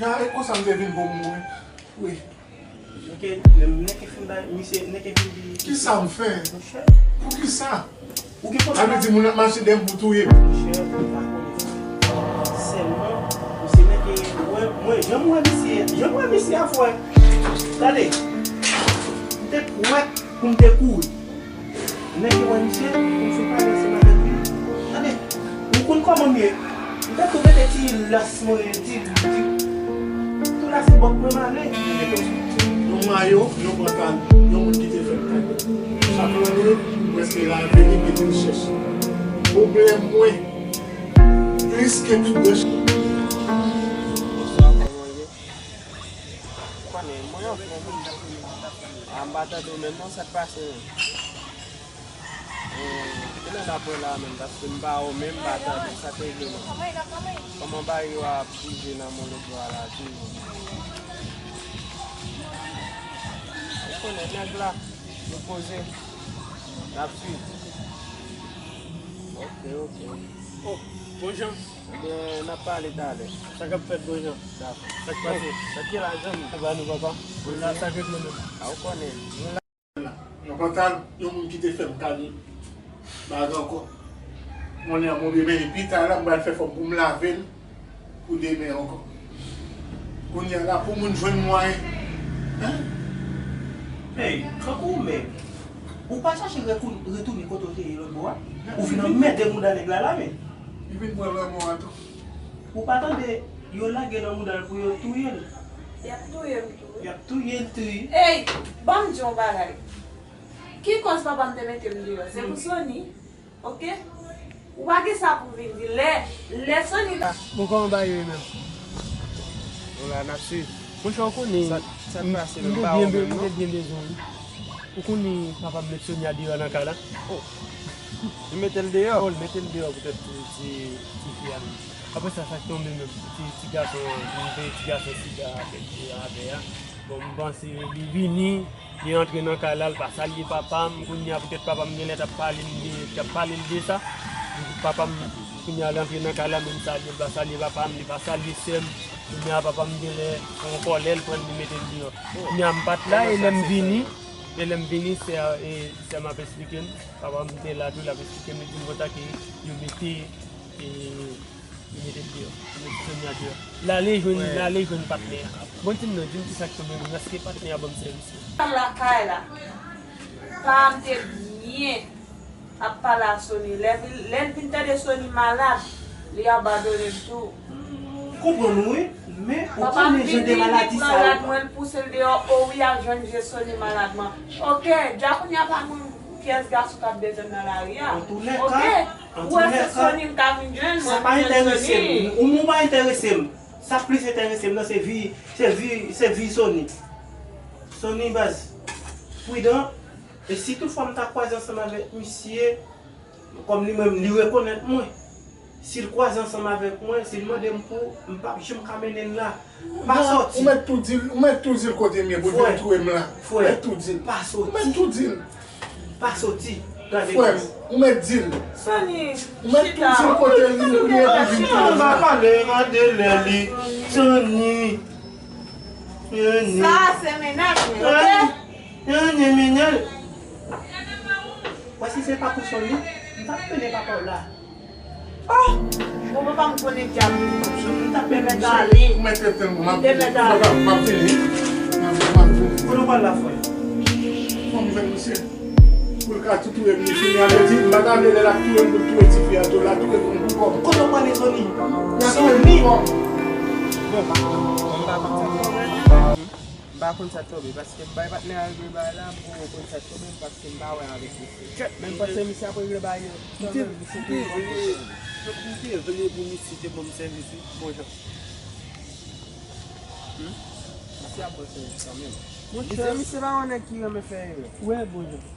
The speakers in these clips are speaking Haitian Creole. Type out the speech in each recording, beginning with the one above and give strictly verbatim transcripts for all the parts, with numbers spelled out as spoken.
Gade konsa m te vin pou m mouri. Wi. Nèke, nèke fin bay, misye, nèke fin di. Kisa m fè? Monchè. Poukisa? Ou gen kontra? Sa vle di moun ap mache dèyè m pou touye m. Monchè, ou pa konnen. Sèlman, ou se nèke, mwen, mwen, jan m wè misye, jan m wè misye a, frè. Gade. M te kwè pou m te kouri. Nèg yo wè misye, m fin pale ansanm avèk li. Tande, ou konn kòman m ye? M te tou mete ti las mwen, ti, ti, tou las bòt mwen m ale. Yon mayo, yon pantalon, yon moun ki te fè m kado. Chak lane, m prèske lave li, mete l chèche. Pwoblèm mwen, plis ke tout branch. Ou konnen, mwen anfòm wi. A, m pa tande w menm non, sa k pase menm? Kilè n ap wè la menm, paske m pa wè w menm, m pa tande w, sa k rive menm? Kòman bagay yo ap bouje nan mond yo a la toujou? Ou konnen nèg la, nou poze, n ap swiv. Ok, ok. Oh, bon jan. Ebyen, n ap pale talè. Sa k ap fèt, bon jan? Dakò. Sa k pase? Sa ki la, zanmi? Anba nou, papa. Bon jan, sa k regle menm? A, ou konnen. Yon pantalon, yon moun ki te fè m kado. Bagay ankò. Konnen an, monchè, men pita la, m pral fè fò m pou m lave l pou demen ankò. Kounye a la, pou moun jwenn mwayen. Hein? Hey, kankou ou menm. Ou pa chache rekou-, retounen kote w te ye lòt bò a? Ou vin anmède mouda nèg la la, men. Li vin pran lanmò a tou. Ou pa tande, yo lage nan mouda l pou yo touye l. Y ap touye m tou, wi. Y ap touye l tou, wi. Ey, ban m di w yon bagay. Ki kòz papa m te mete m deyò? Se pou Sony. Ok? Ou pa gen sa pou vin di. Lè, lè Sony ta. Bon, kòman bagay yo ye menm? Bon, la, n ap swiv. Monchè, ou konnen, sa, sa m, pase, m, m te byen be-, m te byen bezwen, wi. Ou konnen papa m met Sonia deyò nan kay la? Oh. Li mete l deyò? Oh, li mete l deyò poutèt ti, ti, ti fi a menm. Apre sa, sa k tonbe menm? Ti, ti gason, m veye ti gason sida a, kèk jou a, atè a. Bon, m panse li vini, li antre nan kay la, li pa salye papa m. Kounye a, poutèt papa m genlè t ap pale m de, t ap pale l de sa. Papa m, kounye a, li antre nan kay la, men m salye, li pa salye papa m, li pa salye sè m. Kounye a, papa m genlè pran kòlè, l pran l, li mete l deyò. Kounye a, m pa t la, e lè m vini, e lè m vini, sè, e sè m ap esplike m, papa m te la tou, l ap esplike m, li di m konsa ke yo mete, e, Li mete l deyò. Li mete Sonia deyò. L ale jwenn, l ale jwenn patnè a. Bon, di m non, di m kisa k tonbe menm, èske patnè a ban m sèvis? Lakay la, pa m te byen ap pale a Sony. Lè vin, lè l vin tande Sony malad, li abandone m tou. M konprann ou, wi, men ou konnen jan de maladi sa yo. Papa m vini, li malad, mwen, l pouse l deyò, o wi, al jwenn je Sony malad, man. Ok, dja kounye a pa gen pyès gason k ap bezwen m nan lari a. Ok? Ou wè se Sony m ka vin jwenn, mwen vin jwenn Sony. Ou, ou pa enterese m. Sa k plis enterese m nan se vi, se vi, se vi Sony. Sony baz, pridan. E si toutfwa m ta kwaze ansanm avèk misye, kòm li menm li rekonèt mwen, si l kwaze ansanm avèk mwen, si l mande m pou, m p ap janm ka mennen l la. Pa sòti. Ou mèt tou di l, ou mèt tou di l kote m ye pou l vin touye m la. Ou mèt tou di l. Pa sòti. Ou mèt tou di l. Pa soti. Gade. Frè m, ou mèt di l. Sony, ou mèt tou di l kote l ye pou li vin touye m. Ann pa pale, gade lè li. Sony. Sony. Sa se mennaj mwen, ok? Sony, mennaj. Wè si se pa pou Sony, m t ap pede papa w la. Oh! Bon, papa m konnen dyab li. M t ap pede ale. Ou mèt rete, m ap, m ap, m ap vini. M ap, m ap vini. Kote w pral la, frè? Fò m jwenn misye. Pou l ka tou touye m, li fini avèti. M pa ta vle lè l ap touye m, pou l touye tifi a tou, l ap touye m pou kò m. Kote w prale, Sony? Sony! Bon, m pa konn sa k tonbe, paske m bay patnè a regle bagay la, m poko konn sa k tonbe, paske m pa wè avèk misye. Men m panse misye ap regle bagay yo kanmenm, misye te vle, m te vle pou misye te ban m sèvis, wi. Bon jan. Hmm? Misye ap ban sèvis kanmenm. Monchè. Misye, misye pa yon nèg ki renmen fè erè. Wè, bon jan.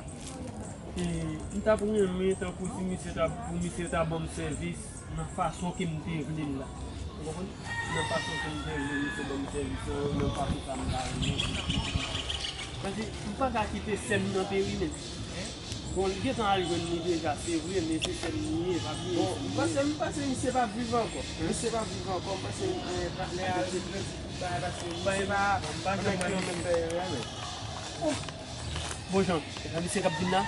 E, m t ap renmen tankou si misye ta, pou misye ta ban m sèvis nan fason ke m te vle l la. Ou konprann? Nan fason ke m te vle misye ban m sèvis lan, nan fason sa m ta renmen. Paske m pa ka kite sè m nan peri menm. Bon, li gentan al jwenn li deja, se vre, men se sè m li ye, pa bliye. Bon, m panse, m panse misye p ap viv ankò. Misye p ap viv ankò, m panse, eh, patnè a regrèt tout bagay, paske misye pa, pa nèg ki renmen fè erè, men. Bon, Jan, e pa misye k ap vin la?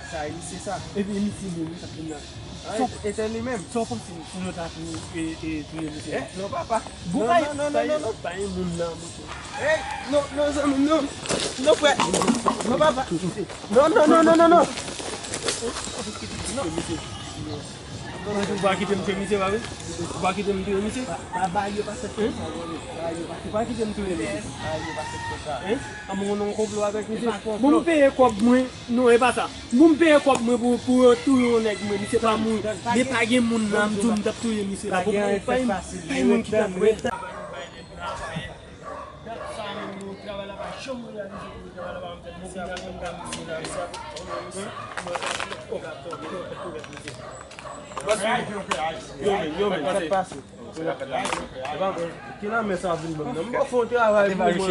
Sa e misye sa. E, e misye menm wi k ap vin la. Sa w, e, e se li menm. Sa w panse si nou ta tou, e, e, touye misye? Eh, non, papa. Bon, non, pa, non, non, pa, non, non, non. Pa gen moun nan moto. Hey, non, non, zanmi m, non. Non, frè. Non, papa. Non, non, non, non, non, non. Non. Ou pa kite m touye misye, pa vre? Ou pa kite m touye misye? Bagay yo pa fèt konsa, zanmi. Bagay yo pa fèt. Ou pa kite m touye misye? Bagay yo pa fèt konsa. Hein? A, mwen nan yon konplo avèk misye. Bon, m peye kòb mwen. Non, e pa sa. Bon, m peye kòb mwen pou, pou yo touye yon nèg mwen. Misye pa mouri. Men pa gen moun nan, m di w m t ap touye misye la. Pa gen anyen k fèt fasil. Pa gen moun ki t ap mwen. Dat sa menm, yo, travay la pa janm reyalize pou yo, travay la pa janm fèt. Mesi a pou mwen, mesi a pou mwen. Yo, men, yo, men, pase. Ki lanmen sa vin ban m nan? M pa fè yon travay pou mwen.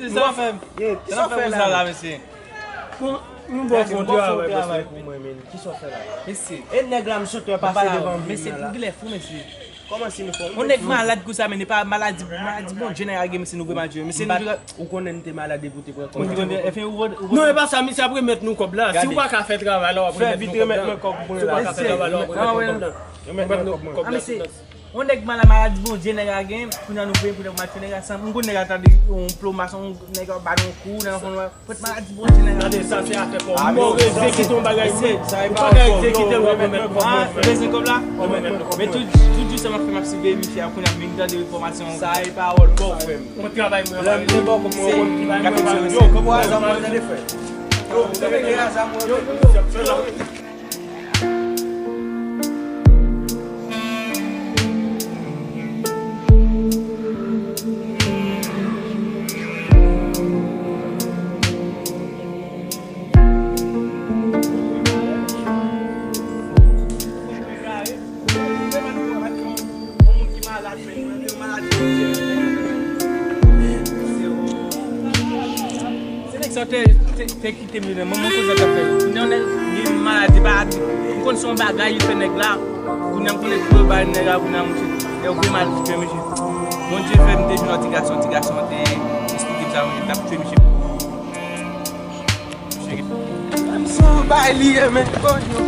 Se sa w fè m. Ki sa w fè la, mesye? Bon, m bon fè yon travay pou mwen, men. Ki sa w fè la? Mesye. E nèg la, m sot wè pase devan m nan la. Mesye, pou kilè fou, mesye. Kòman si nou fè? Yon nèg malad konsa, men li pa maladi, maladi Bondye nèg la gen, mesye, nou vre maladi, mesye. Ou konnen m te malad epi w te pran kòb. Non, e pa sa, misye ap remèt nou kòb la. Si w pa ka fè travay la, w ap remèt nou kòb la. Si w pa ka fè travay la, w ap remèt nou kòb la. Remèt nou kòb la. A, mesye, yon nèg malad, maladi Bondye nèg la gen, kounye a nou vre, kounye a w ap fè nèg la sanble. M konn nèg la tande yon plomas, yon nèg ap ba l yon kou nan fon. Fòt maladi Bondye nèg la. Gade, sa se afè pa w. Mò egzekite yon bagay, se ou pa ka egzekite l, w ap remèt mwen kòb mwen, frè. Bezwen kòb la? Men tout, tout jou sa m ap fè, m ap siveye misye a, kounye a m vin tande enfòmasyon. Sa e pawòl pa w, frè m. Mwen travay mwen. Lè m te bò kòb mwen, mwen ki bay mwen bagay. Yo, kòb ou a zam mwen tande, frè. Yo, mwen te peye a zam mwen. Se nèg sa te, te, te kite m nan men, mwen konn sa k ap fèt. Kounye a nèg gen maladi, pa, m konn se yon bagay yo fè nèg la. Kounye a m konnen pou yo bay nèg la, kounye a mouche, lè yo gen maladi, mesye. Bondye fè m te jwenn yon ti gason, ti gason an te eksplike m sa, mwen t ap tchwe misye. Menm si w bay li ye, men, oh, yo.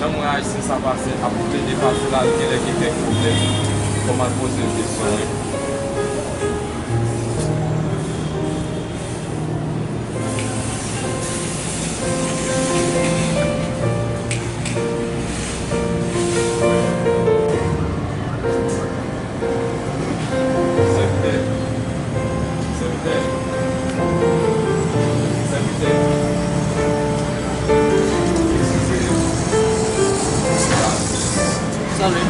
Jan mwen ayisyen sa pase, ap plede pase la, li genlè gen kèk pwoblèm. Fò m al poze l kesyon, wi. Sektè. Sa vle di,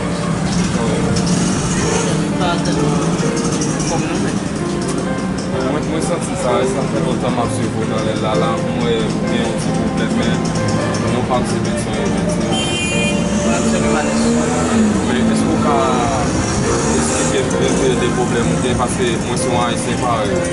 sa tèlman kòm nan men. Mwen, mwen santi sa, sa fè lontan m ap swiv ou nan lè la, la, mwen gen yon ti pwoblèm, men nou pa m se medsen, medsen. Mwen se malèz. Men èske w ka eksplike m enpe de pwoblèm ou gen? Paske mwen se yon Ayisyen parèy ou.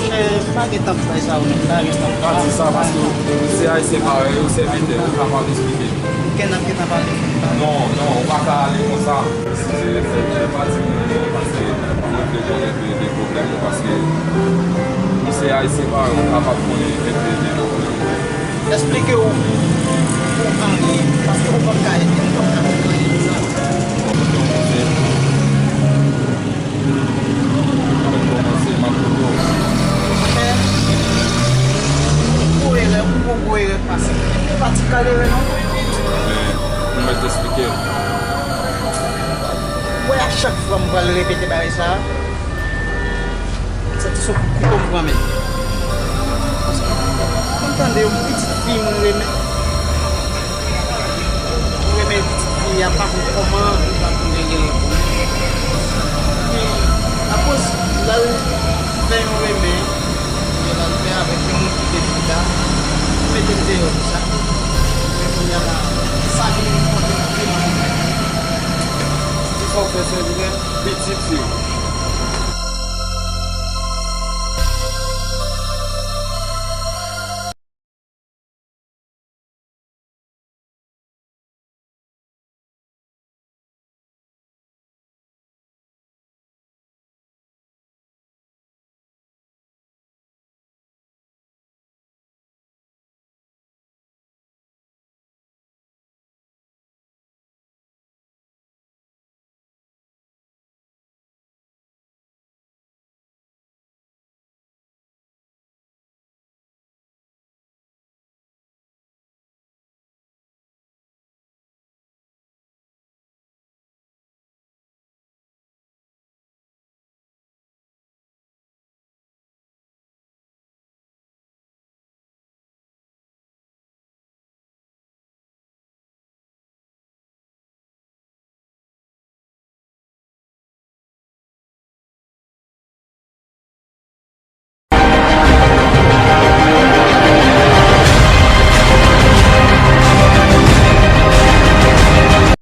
Chè, m pa gen tan pou bay sa ou menm, m pa gen tan pou sa. Pa di sa, paske ou se Ayisyen parèy ou, sèvitè, ou kapab eksplike m. Kè n ap gentan pale. Non, non, ou pa ka ale konsa. Eskize, fè, fè pati mwen, paske mwen vle konnen de, de pwoblèm ou, paske m se Ayisyen parèy ou, m kapab konnen enpe de pwoblèm ou. Eksplike w pou anyen, paske ou p ap ka ede m, ou p ap ka fè anyen pou sa. Bon, ok, on konte. Mwen kòmanse, m ap koute w. Monchè, ou gwo erè, ou gwo, gwo erè pase. E pa ti kal erè non. Men, ou mèt eksplike m. Ou wè, a chak fwa m pral repete bagay sa a, m santi se yon kout kouto m pran men. Paske mwen tande yon pitit fi mwen renmen. Mwen renmen pitit fi a, pa konn kòman, mwen pa konn gen lòt moun. Epi, akoz l al fè yon renmen, oubyen l al fè avèk yon moun ki te chita, mete l deyò konsa. Men kounye a la, sa vin pote m pi mal. Kisa w fè, sèvitè? Pitit fi w.